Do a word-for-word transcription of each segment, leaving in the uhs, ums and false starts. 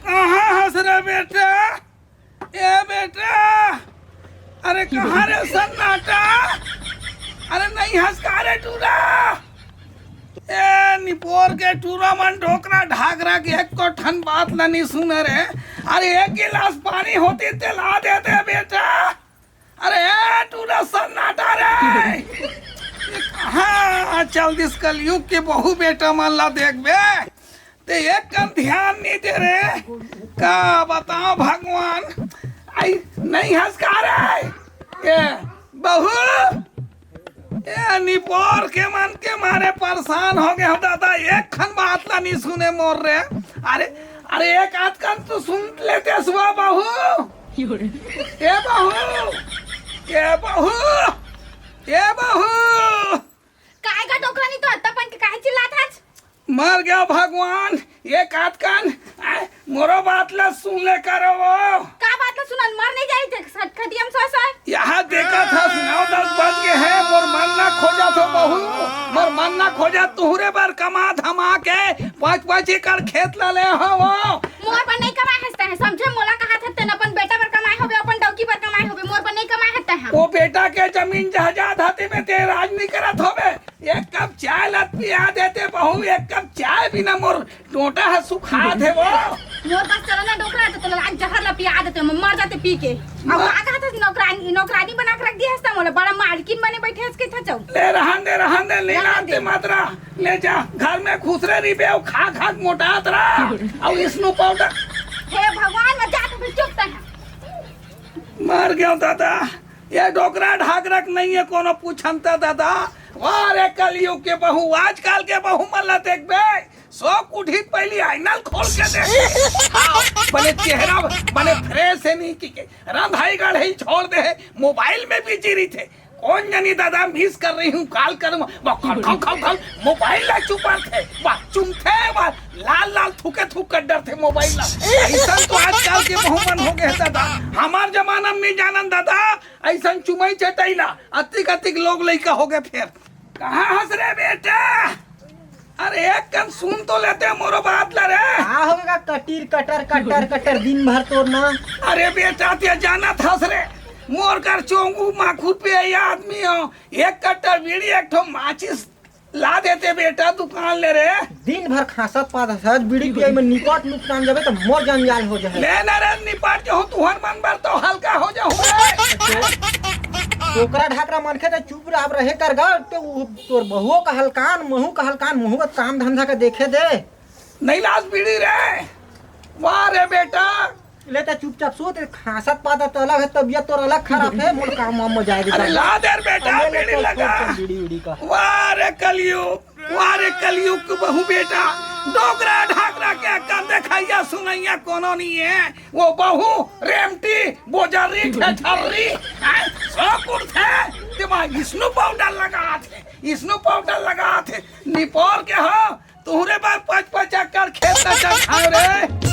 कहाँ हस रे बेटा? ए बेटा, अरे कहाँ रे सन्नाटा? अरे नहीं हस का रे टूरा? ए निपोर के टूरा मन, डोकरा ढाकरा के एको ठन बात ला नहीं सुने रे। अरे एक गिलास पानी होती ते ला देते बेटा। अरे ए टूरा सन्नाटा रे, हाँ चल दिस कलयुग के बहू बेटा मन ला देखबे, ते एक कन ध्यान नहीं दे रे। का बताओ भगवान, आई नहीं हंस का रे। ए बहू, ए निपोर के मन के मारे परेशान हो गए हो दादा, एक खन बात ला नहीं सुने मोर रे। अरे, अरे एक आध कन तो सुन लेते सुबह बहू। ए बहू, ए बहू, ए बहू। काय का डोकरा नहीं तो अत्ता पन के काहे चिल्लात हस? मर गया भगवान, एक आध कन, आ, मोरो बात ला सुन ले करो वो। का बात ला सुनन? मर नहीं जाई थे खटिया में सोए सोए। यहाँ देखा था नौ दस बज गए हैं, मोर मन ना खोजा तो बहू, मोर मन ना खोजा तुहरे बर कमा धमा के पाँच पाँच एकड़ खेत ला ले हो वो। मोर बर नहीं कमाए हस तैं, समझे? मोला कहा था तेन अपन बेटा बर कमाए होबे, अपन डौकी बर कमाए होबे, मोर बर नहीं कमाए हस तैं। वो बेटा के जमीन जायदाद हाथी में ते राज नहीं करत होबे। एक कप चाय ला पिया देते बहू, एक कप चाय बिना मोर टोंटा ह सुखात हे वो। मोर पास चला ना डोकरा, तो तोला आज जहर ला पिया देते, मैं मर जाते पी के। अब का कहत हस, नौकरानी, नौकरानी बना के रख दिया हस त मोला, बड़ा मालकिन बने बैठे हस के था चौ। ले रहन दे, रहन दे, ले रहन दे। मात्रा, ले जा, घर में खुसरे रहिबे, अउ खा खा के मोटात रहा, अउ स्नो पाउडर। हे भगवान, मैं जात हूँ, चुप तैं। मर गयो दादा, ये डोकरा ढाकरा के नहीं है कोनो पूछन त दादा। वाह रे कलयुग के बहू, आजकल के बहू मन ला देखबे, सौ कुठी पहली आईना खोल के देख। हाँ, बने चेहरा, बने फ्रेश है नहीं कि के, रंधाई गढ़ई छोड़ दे है, मोबाइल में बिजी रहिथे। कौन जानी दादा, मिस कर रही हूँ, कॉल करूँ, वो खल, खल, खल, खल, मोबाइल ला चुपरथे, वो चुमथे, वो लाल लाल थूके थूक कर डरथे मोबाइल ला। ऐसा तो आजकल के बहू मन हो गए दादा, हमार जमाना में नहीं जानन दादा, ऐसा चुमई चटई ला, अतिक अतिक लोग लइका हो गए। फिर कहाँ हस रे बेटा? अरे एक कन सुन तो लेते मोरो बात ला रे। का होगे का कटीर कटर, कटर, कटर दिन भर तोर ना? अरे बेटा, ते जानत हस रे, मोर कर चोंगू माखुर पे ये आदमी हो, एक कट्टा बीड़ी, एक ठो माचिस ला देते बेटा दुकान ले रे। दिन भर खांसत पादत हस, बीड़ी पियाई में निपट नुकसान जाबे त मोर जंजाल हो जाए। ले ना रे, निपट जाहूं, तुहर मन बर तो हल्का हो जाहूं रे। डोकरा ढाकरा मनखे त चुप रह, अब रहे कर गा, ते उ तोर बहुओ का हलकान, महू का हलकान, महू का काम धंधा का देखे दे। नहीं लास बीड़ी रे। वाह रे बेटा। ले त चुपचाप सो, ते खांसत पादत अलग है, तबियत तोर अलग खराब है, मोर काम वाम में जाए दे। अरे ला दे रे बेटा, अरे ले बीड़ी चल, लगा। छोड़, छोड़, बीड़ी उड़ी का। वाह रे कलयुग, वाह रे कलयुग के बहू बेटा, डोकरा ढाकरा के अक्कल देखैया सुनैया कोनो नहीं है। वो बहू रेमटी, बोजर्री, ठेठर्री, हैं? सब कुर्थे, दिमाग स्नो पाउडर लगात हे, स्नो पाउडर लगात हे, निपोर के हो, तुहरे बर पच पच एकड़ खेत ला चखाए रे।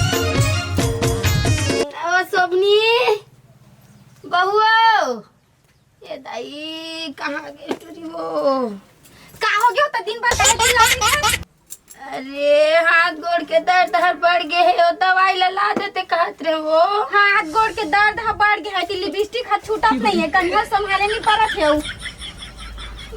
ओ सोबनी, बहुओ, ए दाई, कहाँ गे टुरी वो? का हो गयो त दिन भर काहे चिल्लात हस? अरे, हाथ गोड़ के दर्द हर बढ़ गे हे, ओ दवाई ला ला देते कहत रहे वो। हाथ गोड़ के दर्द ह बढ़ गे हे, कि लिपस्टिक ह छूटत नहीं है, कन्हा संभाले नहीं परत हे।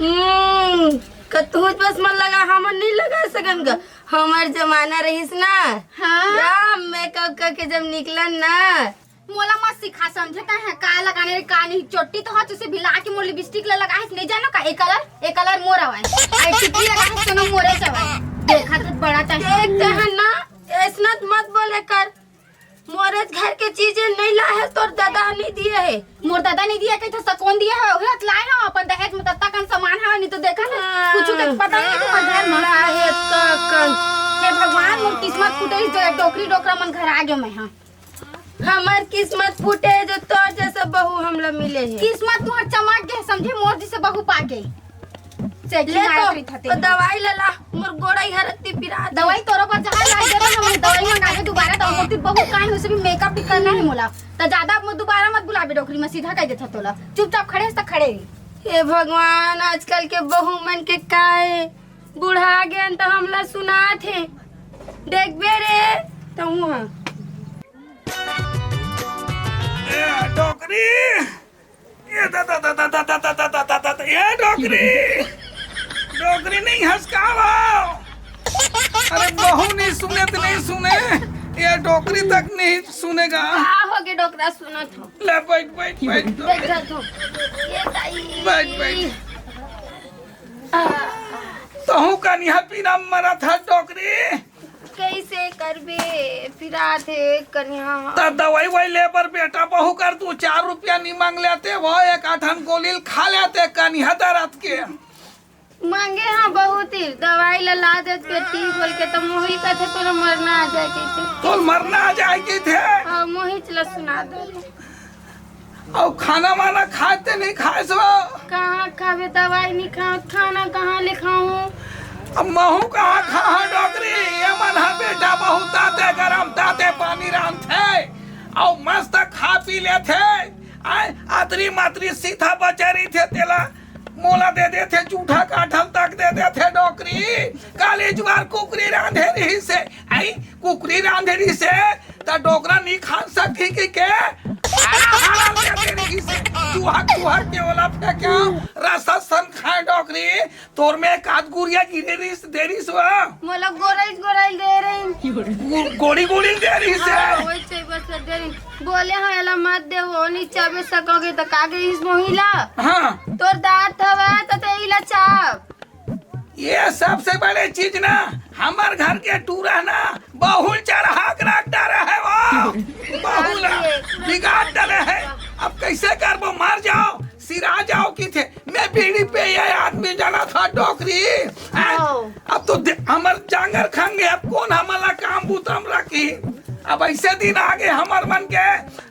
हम्म, कतहुच बस मन लगा, हमन नहीं लगा सकन गा। हमर जमाना रहिस ना, हाँ। या मेकअप करके जब निकलन ना, मोला मत सिखा, समझे तैं ह? का लगाने रे, का नहीं? चोट्टी तो ह, तुसे भिला के मोर लिपस्टिक ला लगाए हस, नहीं जानो का? ए कलर, ए कलर मोर आवय। आई टिकली लगाए हस, कोनो मोरे चवय। देखा तो बड़ा तैं ह। देख तैं ह ना, ऐसना तो मत बोले कर। मोरे घर के चीजें नहीं लाए है, तोर दादा नहीं दिए है। मोर दादा नहीं दिए, कही तो कोन दिए है? ओही हत लाए हो, अपन दहेज में तत्ता कन सामान हवय, नहीं तो देखा ना, हाँ। कुछ के पता नहीं तुम्हारे घर में। हाँ, हे का कन। हे भगवान, मोर किस्मत फूटे, जो डोकरी डोकरा मन घर आ गयो मैं, हाँ। हमर किस्मत फूटे जो तोर जैसा बहू हमला मिले हे। किस्मत तुहर चमक गे, समझे, मोर जैसे बहू पा गे। सेटिंग ले तो, आयत रहिथे। तो दवाई ले ला, मोर गोड़ई हर अति पिरात हे। दवाई तोरो बर जहां ला देबे, हम दवाई मंगाबे दोबारा, तो मोती बहुत काम है, उसे भी मेकअप भी करना है मोला। तो ज्यादा अब दोबारा मत बुलाबे डोकरी में, सीधा कह देता तोला। चुपचाप खड़े हस त खड़े रही। हे भगवान, आजकल के बहू मन के काय बुढ़ा गेन त हमला सुनात हे। देखबे रे, तहूँ ह। ए, डोकरी! ए, दा, दा, दा, ए, डोकरी! डोकरी नहीं हंस का भाव? अरे, बहू नहीं सुने त नहीं सुने। ये डोकरी तक नहीं सुनेगा। का होगे डोकरा, सुनत हो? ले, बैठ, बैठ, बैठ। बैठत हो। ये ताई। बैठ, बैठ। आ। तहूँ कनिहा पीरा मरत ह डोकरी। कइसे करबे, पिरात हे कनिहा। त दवाई ववाई ले बर बेटा बहू कर दू चार रुपया नी मांग लेते वो, एक आठन गोली ल खा लेते कनिहा दरद के। मांगे हाँ बहुत ही, दवाई ला ला देत बेटी बोल के, त मोही कथे तोला मरना आ जाए कहिथे। तोल मरना आ जाए कहिथे? हाँ, मोही चला सुना दे। अउ खाना वाना खाए ते नहीं खाए सो? कहाँ खाबे, दवाई नहीं खाओ, खाना कहाँ ले खाऊं? अब महू कहाँ खाहा डोकरी, ये मन हा बेटा बहू ताते गरम ताते पानी रांधथे, अउ मस्त खा पी लेथे। आय, अतरी मतरी सीधा बचे रहिथे तेला मोला दे देथे, जूठा काठल तक दे देथे डोकरी। काली जुआर कुकरी रांधे रहिसे, आई कुकरी रांधे रहिसे, त डोकरा नी खा सकही कहिके, आराम दे दे रहिसे। चूहा, चूहा के ओला फेंक्या, रसा सन खाए डोकरी, तोर में एक आध गुरिया गिरे रहिस, दे रहिस वा। मोला गोरइच गोरइल दे रहिन। गो-, गोड़ी गोड़ी दे रहिस हे। हाँ, वही चाहिए बस दे रहिन। बोले हाँ, एला मत दे, वो नहीं चाबे सकोगे त का गइस मोहिला? हाँ। तोर दांत हवा त ते इला चाब। ये सबसे बड़े चीज ना, हमर घर के टूरा ना, बहुल चढ़ा के रख डारे हे वो। बहुल बिगाड़ डारे हे। अब कैसे करबो, मर जाओ, सिरा जाओ किथे। मैं बीड़ी पे ये आदमी जाना था डोकरी। हैं? हाँ। अब तो दे-, हमर जांगर खंगे, अब कौन हमला काम बूता म रखी? अब ऐसे दिन आगे हमर मन के,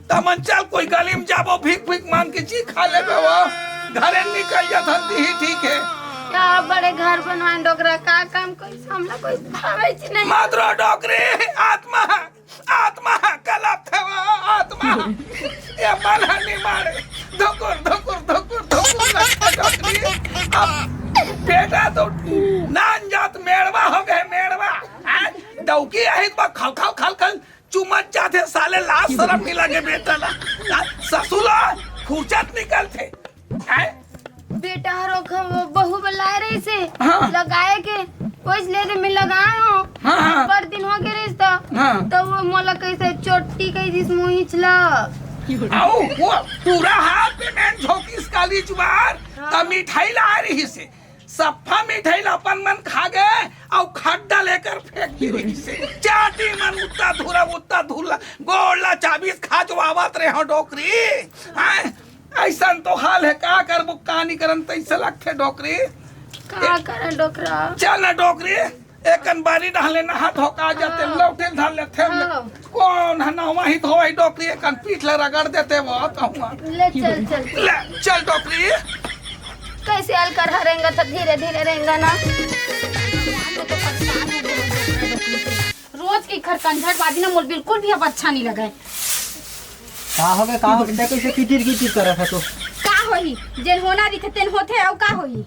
त मन चल कोई गली में जाबो, भीख भीख मांग के जी खा लेबे वो। घरे निकल जाथन, तिही ठीक हे। का बड़े घर बनवाए डोकरा, का काम कोई हमला कोई भावे च नहीं। मत रो डोकरी, आत्मा, आत्मा कलप थे वो, आत्मा। ये मन ह नहीं मारे। धुकुर, धुकुर, धुकुर, धुकुर लगथे डोकरी। अब बेटा तो नान जात मेड़वा हो गए, मेड़वा। हैं? डौकी आही त खल, खल, खल, खल। चुमत जाथे साले, लाज शरम नहीं लगे बेटा ला। ससुर ला खुरचत निकलथे। हैं? बेटा हर ओखर बहू बलाए रहिसे, हाँ। लगाए के, ओइस ले के मैं लगाए हूँ। हाँ, हाँ। बड़ दिन हो गए रहिस त, हाँ। त वो मोला कैसे चोटी कही दिस मुहिच ला। आओ, वो पूरा हाथ में मैं झोंकिस काली जुआर, हाँ। त मिठाई ला रहिसे। सफ्फा मिठाई ला अपन मन खा गे, अउ खड्डा लेकर फेंक दे रहिसे। चाटी मन उत्ता धुरा, उत्ता धुरा, गोड़ ला चाबीस खाचवावत रहे हो डोकरी। हैं? ऐसन तो हाल हे, का करबो, का नहीं करन, तैसे लगथे डोकरी। का करन डोकरा? चल ना डोकरी, एकन बारी डहले नहा धोका जाते, हाँ। लौटे धर लेथे। हाँ। कौन ह नहवा ही धोवई डोकरी, एकन पीठ ले रगड़ देते वो कहूँगा। ले चल, चल। ले चल डोकरी। कैसे अलकर ह रेंगत ह, धीरे धीरे रेंगा ना। रोज के खरकंझट बाजी ना मोल बिल्कुल भी अब अच्छा नहीं लगे। का हो गए, का हो गए? कैसे किटिर किटिर करत है तो? का होही? जेन होना रहिथे तेन होथे, अउ का होही?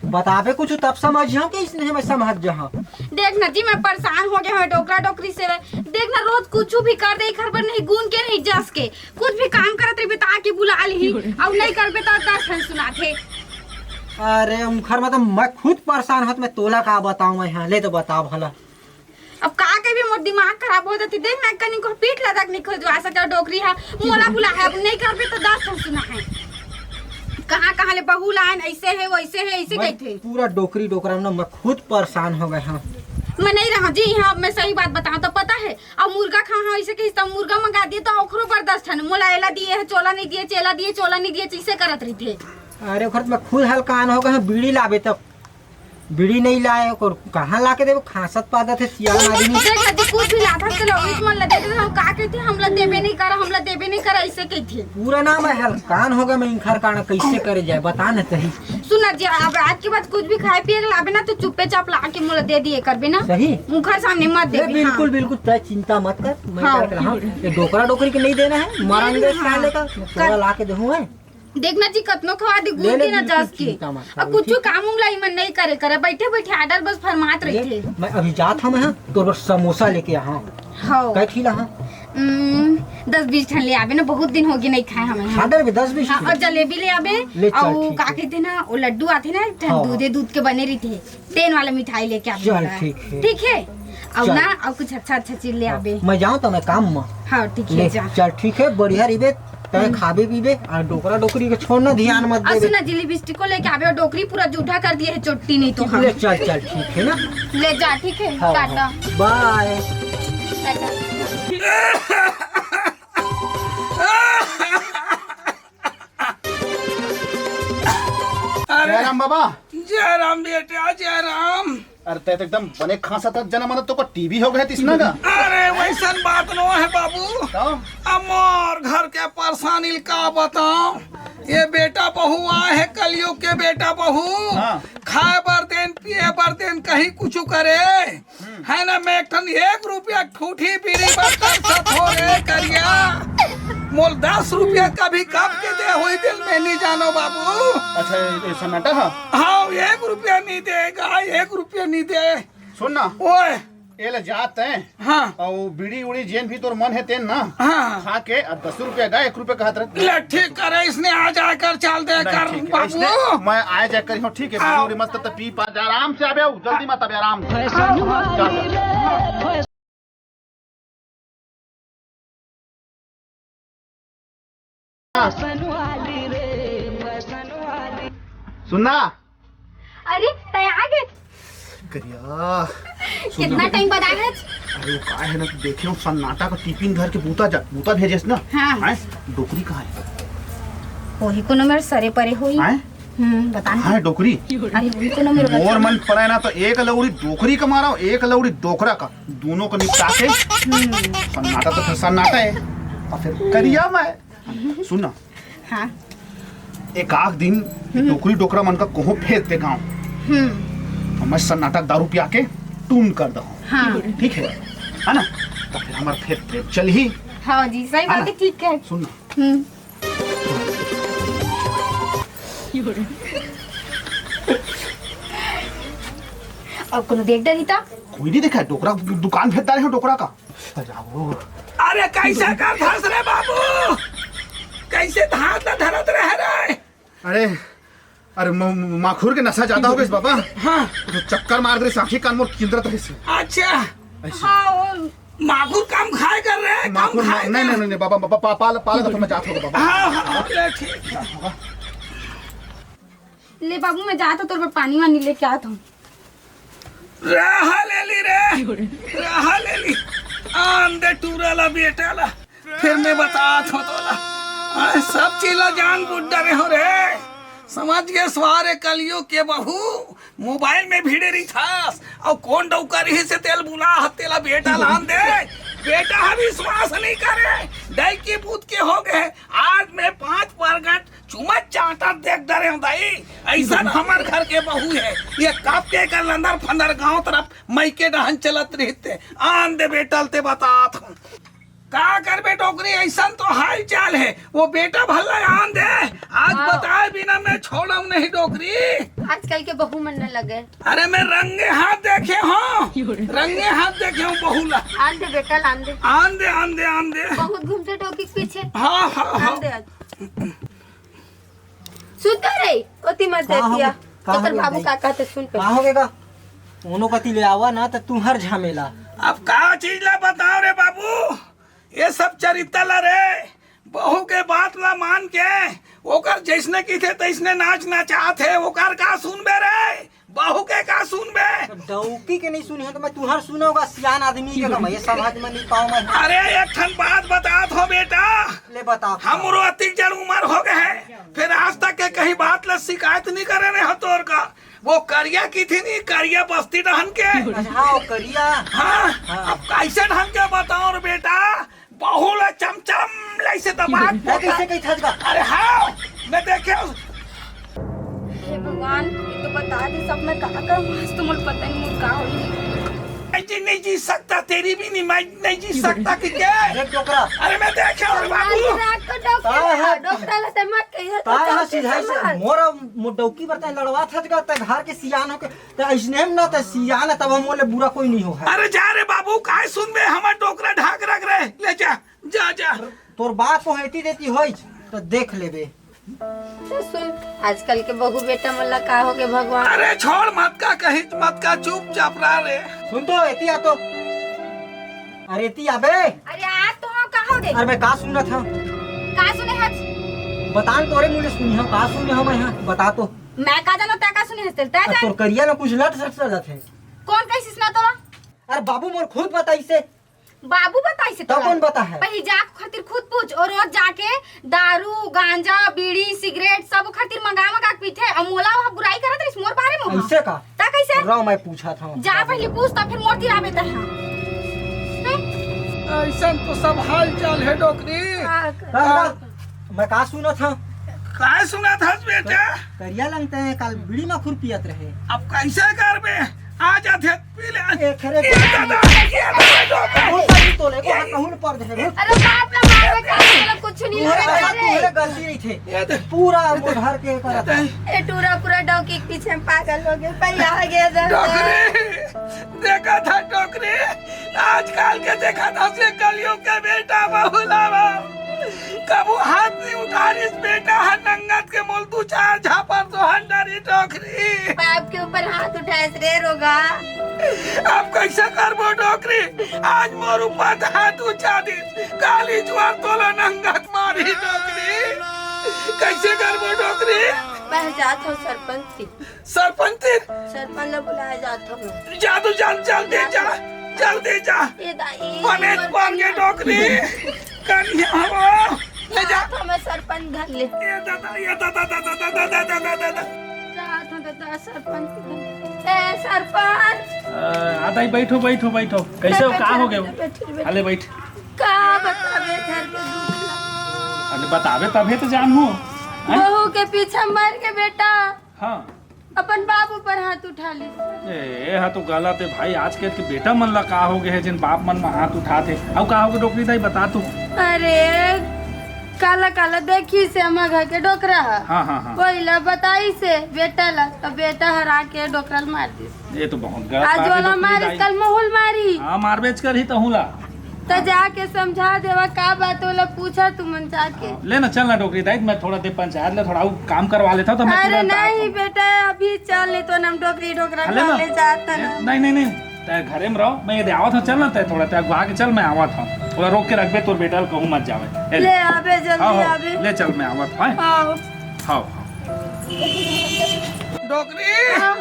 बताबे कुछ तब समझ जाऊं कि इसने मैं समझ जाऊं। देख ना जी, मैं परेशान हो गया हूँ डोकरा डोकरी से। देख ना, रोज कुछ भी कर दे, घर पर नहीं गुन के नहीं जस के, कुछ भी काम करत रहिबे त आके बुला लिही, अउ नहीं करबे त दस ठन सुनाथे। अरे उनखर में तो मैं खुद परेशान होत, मैं तोला का बताऊं मैं, हाँ, ले तो बता भला। अब का कहिबे, मोर दिमाग खराब हो जाती। देख ना, कनी को पीठ लदक नहीं खोजवा सके डोकरी हा, मोला बुला है, अब नहीं करबे त दस ठन सुना है। कहाँ कहाँ ले बहू लान, ऐसे है, वैसे है, ऐसे मैं कहते। पूरा डोकरी डोकरा में ना मैं खुद परेशान हो गए हूँ। मैं नहीं रहा जी यहाँ, मैं सही बात बताऊँ तो पता है, अब मुर्गा खावा ऐसे कहिस त मुर्गा मंगा दिए त ओखरो बर दस ठन, मोला एला दिए है, चोला नहीं दिए, चेला दिए, चोला नहीं दिए, ऐसे करत रहिथे। अरे ओखर त मैं खुद हलकान हो गए हूँ, बीड़ी लाबे तब बीड़ी नहीं लाए, ओकर कहाँ लाके देबो? खांसत पादत हे सियान आदमी। देख ना जी, कुछ भी लाथस त लौड़ी मन ला दे दे, हम का कहिथे, हमला देबे नहीं करा, हमला देबे नहीं करा, ऐसे कहिथे। पूरा ना मैं हलकान हो गए, मैं इंखर काना कैसे करे जाए, बता ना सही। सुन ना जी, अब आज के बाद कुछ भी खाए पिए के लाबे ना, तो चुप्पे चाप ला के मोला दे दिए करबे ना। सही? मुखर सामने मत ए, देबे, बिल्कुल, हाँ। बिल्कुल, तय चिंता मत कर, मैं हाँ। करके रहा हूँ। ये डोकरा डोकरी के नहीं देना है, मरंगे नहीं, हाँ। साले का, कर- तोला ला के देहूँ है। देखना जी, कतनो खवा दी, ले, गुड़ ले, के ना बिल्कुल जस के। चिंता मत कर, अब कुछ ठीक है। काम उम ला इमन नहीं करे करे, बैठे बैठे ऑर्डर बस फरमात ले, रहिथे। मैं अभी जात हूँ, मैं तोर बर समोसा लेके आ हूँ। हाँ। कै ठिला हाँ? हम्म, दस बीस ठन ले आबे ना, बहुत दिन होगे नहीं खाए हमें। हाँ, डर भी दस बीस हाँ, ठिला। और जलेबी ले आबे, ले चल, और ठीक का है। कहते ना, वो लड्डू आथे ना, एक ठन हाँ, हाँ। दूधे दूध के बने रहिथे, तेन वाला मिठाई लेके आबे चल, बेटा। ठीक है। ठीक है? अब चल। ना, अब कुछ अच्छा अच्छा चीज ले हाँ, आबे। मैं जाऊँ तो मैं काम में। हाँ, ठीक है, ले, जा। चल, ठीक है, बढ़िया रहिबे, तै हम्म। खाबे पीबे, और डोकरा डोकरी के छोड़ ना, ध्यान मत और देबे। सुना जी, लिपस्टिको लेके आबे, और डोकरी पूरा जूठा कर दिए है, चोटी नहीं तो हम। ले, चल, चल, ठीक है ना? ले जा, ठीक है? हाँ, टाटा। हाँ। बाय। टाटा। अरे जय राम बाबा। जय राम बेटा, जय राम। अरे, तै तो एकदम बने खांसत हस, जना मन तो को टीबी हो गए तिसना का। अरे, वैसन बात नो है बाबू। तब? अब मोर घर के परेशानी ल का बताओ। ये बेटा बहू आए है, कलयुग के बेटा बहू। हाँ। खाए बर देन, पिए बर देन, कहीं कुछ करे। हम्म। है ना, मैं एक ठन एक रुपया ठूठी बीड़ी बर तरसत हो रे करिया। मोल दस रुपया कभी कब के दे हुई दिल में नहीं जानो बाबू। अच्छा, ये सन्नाटा है? हाँ, एक रुपया नहीं देगा, एक रुपया नहीं दे। सुन ना। ओए। ये ले जात है। हाँ। और बीड़ी उड़ी जेन भी तोर मन है तेन ना। हाँ। खा के और दस रुपया दा, एक रुपया कहत रहे। ले ठीक करे, इसने आ जाकर चाल दे नहीं, कर ठीक है, बाबू। इसने मैं आ जाकर हूँ, ठीक है, आओ। बीड़ी उड़ी मत तो पी पा, जा आराम से आबे, जल्दी मत आबे, आराम से। फैशन वाली रे, फैशन वाली रे, फैशन वाली। सुनना। अरे, तै आ गए? करिया, सुन कितना ना। टाइम बाद आ गए? अरे, वो का है ना, तू देखे हो, सन्नाटा का टिफिन धर के बूता जा, बूता भेजेस ना। हाँ। हैं? डोकरी कहाँ है? वही कोनो मेरे सरे परे हुई। हैं? हम्म, बता ना। हाँ, डोकरी। अरे, वही कोनो मेरे मोर मन पड़े ना तो एक लौड़ी डोकरी का मारा, एक लौड़ी डोकरा का, दोनों को निपटा के हम्म। सन्नाटा तो फिर सन्नाटा है। और फिर करिया मैं। सुन ना। हाँ। एक आख दिन हम्म। डोकरी डोकरा मन का कोहो भेज दे गाँव। हम्म। और मैं सन्नाटा दारू पिया के टून कर दो। हाँ। ठीक है, है ना? तो फिर हमारा फिर प्रेम चल ही। हाँ जी, सही है बात ना? है, ठीक है। सुन ना। हम्म। अब कोनो देख डरी ता? कोई नहीं देखा, डोकरा दुकान भेज डाले हो डोकरा का। सजाओ। अरे कैसे कर धस रे बाबू, कैसे धात ला धरत रह रे? अरे, अरे म-, माखुर के नशा ज्यादा हो गया बाबा। हाँ। तो चक्कर मार दे, आँखी कान मोर किंदरत रहे से। अच्छा। ऐसे। हाँ, वो माखुर कम खाए कर रहे, कम माखुर खाए नहीं, कर। नहीं, नहीं, नहीं, बाबा, बाबा, पा-, पाला, पाला का तो मैं जात होगा बाबा। हाँ, हाँ, ले, ठीक है। ले बाबू, मैं जात हूँ, तोर बर पानी वानी लेके आत हूँ। रहा ले ली रे, रहा ले ली। आन दे टूरा ला, बेटा ला, फिर मैं बतात हूँ तोला। हाँ, सब चीज ला जान बुझ डरे हो रे। समझ गए सवारे कलयुग के बहू, मोबाइल में भिड़े रहिथस, और कौन डौका रही से तेल बुला ह, तेला बेटा लान दे। बेटा ह विश्वास नहीं करे, दाई के पूत के हो गए। आज मैं पांच परगट चुमा चाटत देख डरे हूँ दाई, ऐसन हमर घर के बहू है। ये कब के कर लंदर फंदर गांव तरफ मइके डहन चलत रहिते। आन दे बेटा ल ते बतात हूँ। का करबे डोकरी, ऐसन तो हाल चाल है। वो बेटा भल्ला आन दे, आज हाँ। बताए बिना मैं छोड़म नहीं डोकरी। आजकल के बहू मन न लगे। अरे मैं रंगे हाथ देखे हूँ, रंगे हाथ देखे हूँ बहू ला। आन दे बेटा, आन दे। आन दे, आन दे, आन दे। बहुत घूमते डोकी के पीछे। हाँ, हाँ, हाँ। आन दे आज। सुन तो रे, ओती मत का हो देखिया। गे-, का हो ओकर गे बाबू दाई? का कहते सुन पे। का हो गे गा? उनो कति ले आवा ना त तुहर झमेला। अब का चीज ला बताओ रे बाबू, ये सब चरित्र ला रे, बहू के बात ला मान के ओकर जैसने की थे तैसने नाच नचात हे, ओकर का सुनबे रे? बहू के का सुनबे? डौकी के नहीं सुनी हो तो मैं तुहर सुनोगा, सियान आदमी के मैं ये समझ में नहीं पाऊं मैं। अरे एक ठन बात बतात हो बेटा, ले बता। हमरो अतिक जड़ उम्र हो गए है, फिर आज तक के कहीं बात ला शिकायत नहीं करे रहे हो तोर का। वो करिया की थी नहीं, करिया बस्ती डहन के। अच्छा, हाँ, वो करिया। हाँ, हाँ। अब कैसे ढंग के बताओ रे बेटा, बहू ला चमचम लैसे दबा। मैं कैसे कही था इसका? अरे हाँ, मैं देखे। हे भगवान, ये तो बता दे सब, मैं का करूँ, आज तो मुझे पता नहीं मुझे का होई। नहीं जी, नहीं जी सकता, तेरी भी नहीं, मैं नहीं जी सकता कि क्या? देख डोकरा। अरे मैं देखे और बाबू। रात को डॉक्टर हाँ, हाँ। तले ते मत कहिए, तो ताय हा चौके सिधाई से संभाल। मोर, मोर डौकी बर ताय लड़वा थच गा, ताय घर के सियान होके, ताय अइसने में ना ताय सियान है, तब हम बोले बुरा कोई नहीं हो है। अरे जा रे बाबू, काय सुनबे, हमर डोकरा ढाक रख रहे, ले जा, जा, जा। तोर बाप को हेती देती होई, तो देख लेबे। तो सुन, आजकल के बहू बेटा मन ला का हो गए भगवान। अरे छोड़, मत का कही, मत का, चुपचाप रह रे। सुन तो, एती आ तो। अरे एती आ बे। अरे आ तो, का हो गए? अरे मैं का सुनत हंव? का सुने हस? बता न, तोरे मुँह ले सुनी हंव, का सुने हंव मैं हा? बता तो। मैं का जानों, तैं का सुने हस, तैं अब जान। तोर करिया ना कुछ लट सट चलत है। कौन कहिस ना तोला? अरे बाबू मोर खुद बताइस हे। बाबू बताइस हे तो तोला? कौन बता है? पहिली जाके खातिर खुद पूछ, और रोज जाके दारू, गांजा, बीड़ी, सिगरेट सब खातिर मंगा मंगा के पीथे। और मोला वह बुराई करत रहिस मोर बारे में वह। ऐसे का? ता कैसे? रहो, मैं पूछा था। जा पहिली पूछ, तब फिर मोर तिर आबे तैं हा। हैं? अइसन तो सब हाल चाल है डोकरी। का कर? हाँ, हाँ। मैं का सुनत हंव? काय सुनत हस बेटा? करिया लंगटे काल बीड़ी मखुर पियत रहे। अब कैसे करबे? आ जाथे, पी ले। ए, खरे ए दादा, ए दादा, डोकरी। वो कहीं तो ले, वो कहूँ पर दे, वो। अरे बाप रे बाप, मैं का बोला, कुछ नहीं तुम्हारे होता गलती, रे। तुम्हारे गलती नहीं थे। ये दे। पूरा वो घर के करत है। ए टूरा पूरा डौकी के पीछे में पागल हो गए, पहले आ गया था। डोकरी, देखा था डोकरी, आजकल के देखा था से कलयुग के बेटा बहुला बा। कबू हाथ नहीं उठारिस बेटा, हर नंगत के मोल दू चार झापड़ तो हंडरी डोकरी। बाप के ऊपर हाथ उठाइस रे रोगहा। अब कैसे करबो डोकरी? आज मोर ऊपर हाथ उठा दिस, काली जुआर तोला नंगत मारी डोकरी। कैसे करबो डोकरी? मैं जात हंव सरपंच ती। सरपंच ती? सरपंच ला बुलाए जात हंव मैं। जा तू, जा, जल्दी जा, जल्दी जा। ए दाई, बने मोर बन के करिया। डोकरी। करिया हवा। ले जा। जात हंव मैं सरपंच घर ले। ए दादा, ए दादा, दादा, दादा, दादा, दादा। जात हंव दादा सरपंच घर। ए सरपंच। आ, आ दाई, बैठो, बैठो, बैठो। कैसे हो, बैठो, का हो गए हो? बैठो, बैठो। अले बैठ। का बताबे घर के दुख ला। अरे बताबे तभे तो जानहूँ। हैं? बहू के पीछे मर के बेटा। हाँ। अपन बाप ऊपर हाथ उठा ले। ए, ए हा तो गलत है भाई, आज के, के बेटा मन ला का हो गए है, जिन बाप मन में हाथ उठात हे। अउ का हो गए डोकरी दाई, बता तू। अरे, काला काला देखिस हे हमर घर के डोकरा ह। हाँ, हाँ, हाँ। वही ला बताइस हे बेटा ला, तो बेटा हर आके डोकरा ल मार दिस। ये तो बहुत गलत आज बात है वाला डोकरी मारिस, दाई। कल महूँ ल मारी। हाँ, मारबेच करही तहूँ ला। त जाके समझा देवा, का बात होला, पूछा तुमन जाके। ले ना, चल ना डोकरी दाई, मैं थोड़ा देर पंचायत ले थोड़ा अउ काम करवा लेता हूँ, तो मैं अरे तुरंत आता नहीं हूँ। बेटा, अभी चल, नहीं तो हम डोकरी डोकरा अरे ना। ले जाता ना। नहीं, नहीं, नहीं, तै घरे में रहो, मैं ये दे आवत हूँ, चल ना, तै थोड़ा तै अगवा के चल, मैं आवत हूँ, थोड़ा रोक के रखबे, तोर बेटा ल कहूँ मत जावे। ए ले। ले आबे, जल्दी हाँ, हाँ, आबे। ले चल, मैं आवत हूँ, हैं? हाँ। हाँ, हाँ। डोकरी, हाँ।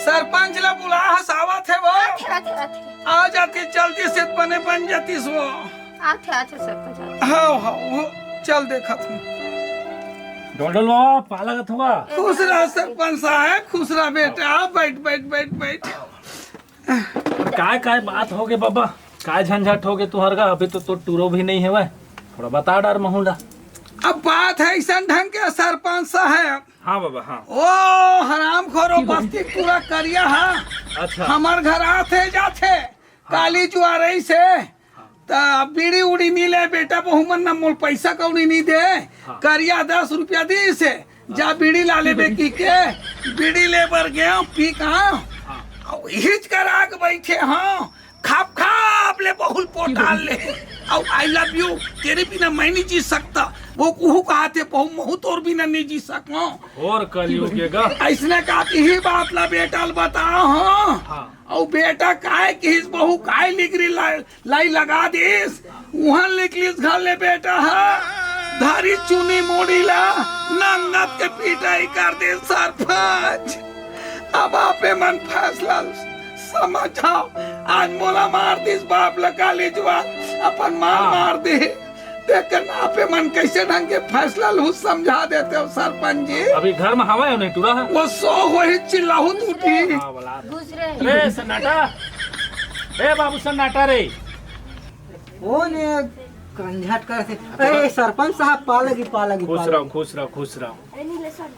सरपंच ला बुला हस, आवत हे वो। आथे, आथे, आथे। आ जाथे जल्दी से, बने बन जातिस वो। आथे, आथे सरपंच, आथे। हाँ, हाँ, वो चल देखत हूँ। डोलडोल बाबा, पाला का थुआ। खुश रह सरपंच साहब, खुश रह बेटा, बैठ, बैठ, बैठ, बैठ। काय, काय बात हो गए बाबा? काय झंझट हो गए तुहर का? अभी तो, तो टूरो भी नहीं है वह। थोड़ा बता डार महूँ ला। अब बात है ऐसा ढंग के सरपंच साहब। हाँ बाबा, हाँ। ओ हरामखोरो बस्ती पूरा करिया हा। अच्छा। हमर घर आथे जाथे। हाँ। काली जुआरई से। हाँ। त बीड़ी उड़ी नी ले बेटा, बहू मन न मोल पैसा कौड़ी नी दे। हाँ। करिया दस रुपया दिस हे। जा हाँ। बीड़ी ला लेबे की के, बीड़ी ले बर गया, पी का। हाँ। अब हिच कर आग बैठे, हाँ। खाप खाप ले बहुल पोटाल ले। अउ I love you, तेरे बिना मैं नहीं जी सकता। वो कुहू कहा थे, बहू महू तोर बिना नहीं जी सकूं। और कलयुग के गा। ऐसने का ही बात ला बेटा ल बता, हाँ। हाँ। अउ बेटा काय किहिस बहू काय लिगरी ला, लाई लगा दिस। उहाँ निकलिस घर ले बेटा हा। धारी चुनी मुड़ी ला, नंगत के पिटाई कर दिस सरपंच। अब आपे मन फैसला समझाओ, आज मोला मार दिस बाप ल काली जुआ, अपन माँ हाँ। मार दे। देख के ना आपे मन कैसे ढंग के फैसला लहू समझा देते हो सरपंच जी। अभी घर में हवा है नहीं टूरा है? वो सो वही चिल्लाहू टूटी। हाँ, बोला। घुस रहे। रे सन्नाटा, ए बाबू सन्नाटा रे। कौन है? कंझट कर से। ए, सरपंच साहब, पा लगी, पा लगी, खुश पा रहो, लगी। खुश रहो, खुश रहो।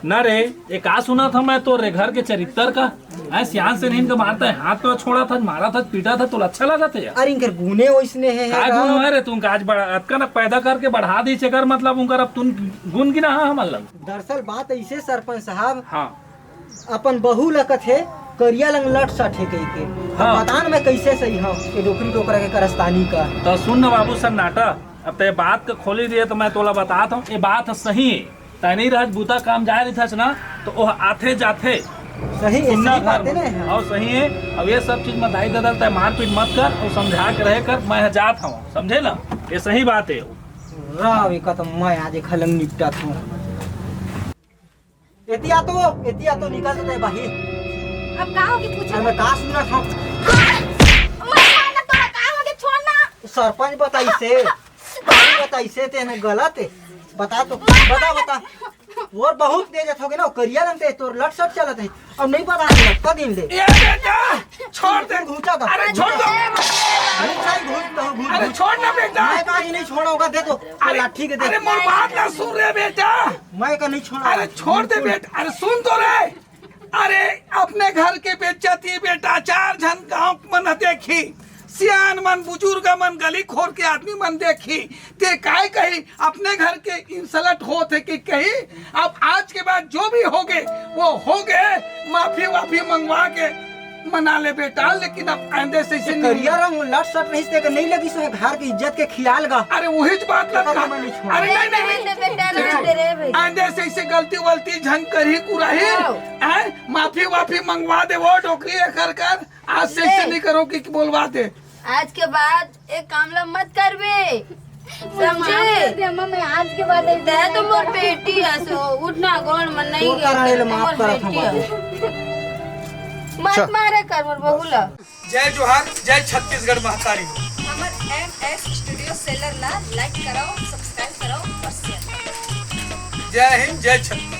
ना रे, ये का सुना था मैं तो रे घर के चरित्र का? हैं, सियान से नहीं इनका मारता है, हाथ तो छोड़ा था, मारा था, पीटा था, तो अच्छा लगा था यार। अरे, इनकर गुने वैसने हैं, का यार। गुण है रे तुमका? आज बड़ा अतका न पैदा करके बढ़ा दी चेकर, मतलब उनकर अब तुम गुण गिना है हमन लग। दरअसल बात ऐसे सरपंच साहब, हाँ। अपन बहू ल कथे, करिया लंग लट सट हे कहिके। हाँ। बता न मैं कैसे सही हूँ, ये डोकरी डोकरा के करस्तानी का। तो सुन न बाबू सन्नाटा, अब ते बात के खोली दिए तो मैं तोला बतात हूँ, ये बात सही है। तै नहीं रहत, बूता काम जाए रहिथस ना, तो ओह आथे जाथे। सही है, सुनना सही बात है धर्म। ना, हाँ। और सही है। अब ये सब चीज में दाई ददा तै मारपीट मत कर और समझा के रहे कर, मैं जात हूँ, समझे ना? ये सही बात है। राव, एका तो मैं आज एक हलंग निपटा था। एतिया तो, एतिया तो निकल देते बाहिर। अब का होगे पूछो? अब मैं का सुनत हूँ? ओए, ना तोरा का होगे, छोड़ ना। सरपंच बताइसे, सरपंच बताइसे, तेने गलत है। बता तो, बता, बता। और बहुत तेज होगे ना, करिया रंग ते तोर लट सट चलत है। अब नहीं पता है, लगता दिन दे। ए बेटा, छोड़ दे। घूंचा था। अरे छोड़ दो। घूंचा ही घूंच दो, घूंच अरे दो। छोड़ ना बेटा। मैं कहा कि नहीं छोड़ा होगा, दे दो। अरे, लाठी के दे। अरे मोर बात ना सुन रे बेटा। मैं का नहीं छोड़ा। अरे छोड़ दे बेटा, अरे सुन तो रे। अरे अपने घर के बेइज्जती बेटा, चार झन गांव मन देखी, सियान मन, बुजुर्ग मन, गली खोर के आदमी मन देखी, ते काय कही? अपने घर के इंसल्ट होत है कि कही? अब आज के बाद जो भी होगे, वो होगे, माफी वाफी मंगवा के मना ले बेटा, लेकिन अब आइंदे से इसे ये नहीं करिया रंग लट सट रहिस ते के नहीं लगी सो घर की इज्जत के ख्याल गा। अरे वही तो बात लग कहा मैं नहीं छोड़ा। अरे नहीं, नहीं, नहीं। बेटा, रहने दे रे भाई। आइंदे से इसे गलती वलती झन करही कुराही। हाँ। हैं? माफी वाफी मंगवा दे वो डोकरी कर कर। आज से इसे ले। नहीं करो कि बोलवा दे। आज के बाद एक काम ला मत करबे। समझे? माफ कर दे अम्मा, मैं आज के बाद ऐसे तै तो नहीं मोर करूँगी। बेटी हस, उठ ना, गोड़ मन नहीं तोर गिर, कारण ले तै माफ मोर करत बेटी हूँ। हस। मत अच्छा। मारे कर मोर बहू ला। जय जोहार, जय छत्तीसगढ़ महतारी। हमर एम एस स्टूडियो सेलर ला लाइक कराओ, सब्सक्राइब कराओ और शेयर कराओ। जय हिंद, जय छत्तीसगढ़।